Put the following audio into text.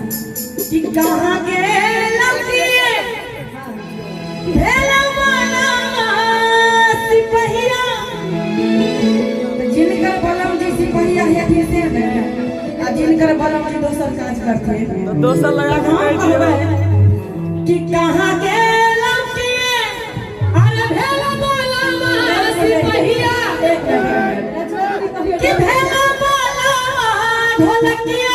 कि कहाँ गेलौतिए भेल मनवा सिपहिया। जिनकर बलम जी सिपहिया हेथिन से ने, आ जिनकर बलम जी दोसर काज करथिन तो दोसर लगा के हम कहै छियै। कहबै कि कहाँ गेलौतिए अरे भेल मनवा सिपहिया, कि भेल मनवा ढोलकिया।